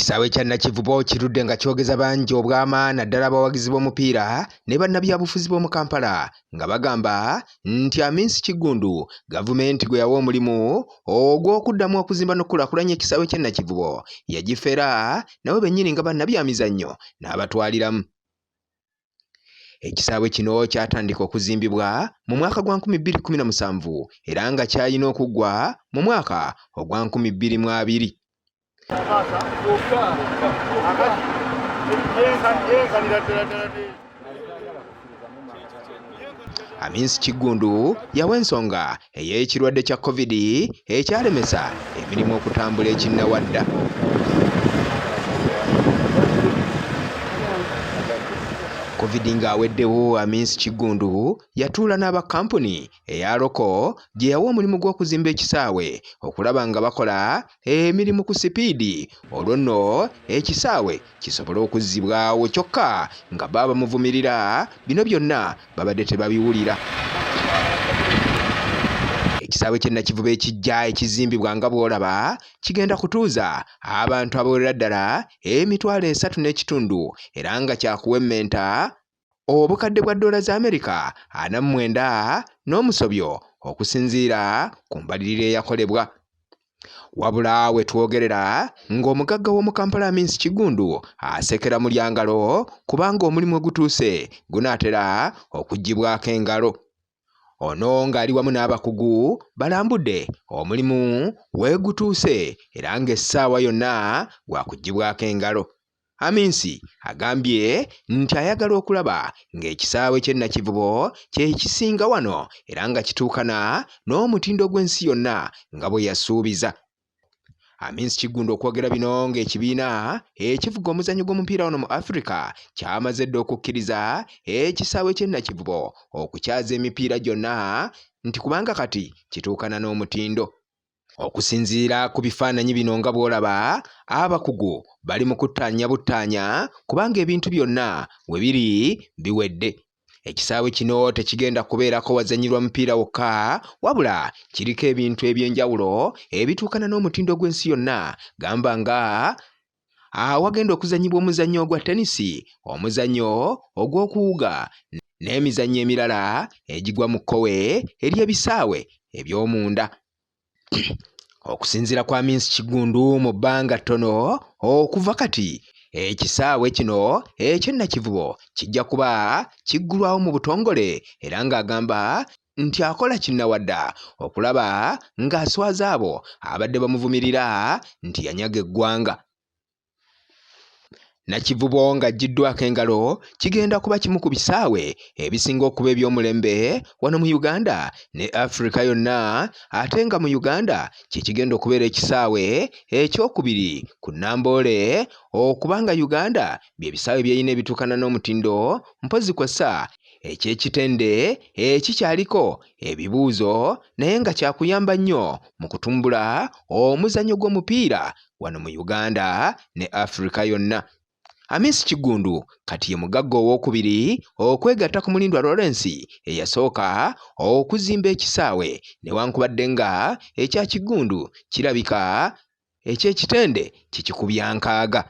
Ekisaawe kya Nakivubo kirudde nga kyogeza bangi obwama naddala abawagizi b'omupiira ne bannabyabufuzi b'omu Kampala nga bagamba nti Aminsi Kiggundu gavumenti gwe yawa omulimu ogw'okuddamu okuzimba n'okukulaakulanya ekisaawe ky'e Nakivubo yagifera nabo bennyini nga bannabyamizannyo n'abatwaliramu. Ekisaawe kino kyatandika okuzimbibwa mu mwaka gwa 2017 era nga kyalina okuggwa mu mwaka ogwa 2020. Amins Kiggundu yawa ensonga ey'ekirwadde kya Covid ekyalemesa emirimu okutambula ekinnawadda. Covid ng'aweddewo, Amins Kiggundu yatuula n'aba kkampuni eya Loko gye yawa omulimu gw'okuzimba ekisaawe okulaba nga bakola emirimu ku sipiidi olwo nno ekisaawe kisobole okuzzibwawo kyokka nga bo abamuvumirira bino byonna babadde tebabiwulira. Ekisaawe ky'e Nakivubo ekiggya ekizimbibwa nga bw'olaba kigenda kutuuza abantu abawerera ddala 300,000 era nga kyakuwemmenta obukadde bwa ddoola za Amerika 49 n'omusobyo okusinziira ku mbalirira eyakolebwa. Wabula we twogerera ng'omugagga w'omu Kampala Amins Kiggundu asekera mu lyangalo kubanga omulimu ogutuuse gunaatera okuggyibwako engalo. Ono ng'ali wamu n'abakugu balambudde omulimu wegutuuse era ng'essaawa yonna gwakuggyibwako engalo. Aminsi agambye nti ayagala okulaba ng'ekisaawe ky'e Nakivubo kye kisinga wano era nga kituukana n'omutindo gw'ensi yonna nga bwe yasuubiza. Aminsi Kiggundu okwogera bino ng'ekibiina ekivuga omuzannyo gw'omupiira wano mu Afrika kyamaze dda okukkiriza ekisaawe ky'e Nakivubo okukyaza emipiira gyonna nti kubanga kati kituukana n'omutindo. Okusinziira ku bifaananyi bino nga bw'olaba, abakugu bali mu kuttaanya buttaanya kubanga ebintu byonna we biri biwedde. Ekisaawe kino tekigenda kubeerako wazannyirwa mupiira wokka wabula kiriko ebintu eby'enjawulo ebituukana n'omutindo gw'ensi yonna gamba nga awagenda okuzannyibwa omuzannyo ogwa tenisi, omuzannyo ogw'okuwuga n'emizannyo emirala egigwa mu kkowe ery'ebisaawe eby'omunda. Okusinziira ku Amins Kiggundu mu bbanga ttono okuva kati ekisaawe kino eky'e Nakivubo kijja kuba kiggulwawo mu butongole era ng'agamba nti akola kinnawadda okulaba ng'aswaza abo abadde bamuvumirira nti yanyaga eggwanga. Nakivubo ng'aggyiddwako engalo kigenda kuba kimu ku bisaawe ebisinga okuba eby'omulembe wano mu Uganda ne Afrika yonna ate nga mu Uganda kye kigenda okubeera ekisaawe ekyokubiri ku Namboole okuba nga Uganda bye bisaawe by'erina ebituukana n'omutindo mpozzi kw'ossa eky'e Kitende ekikyaliko ebibuuzo naye nga kyakuyamba nnyo mu kutumbula omuzannyo gw'omupiira wano mu Uganda ne Afrika yonna. Amis Kiggundu kati ye mugagga owookubiri okwegatta ku Mulindwa Lawrence eyasooka okuzimba ekisaawe newankubadde nga ekya Kiggundu kirabika eky'e Kitende kikikubya nkaaga.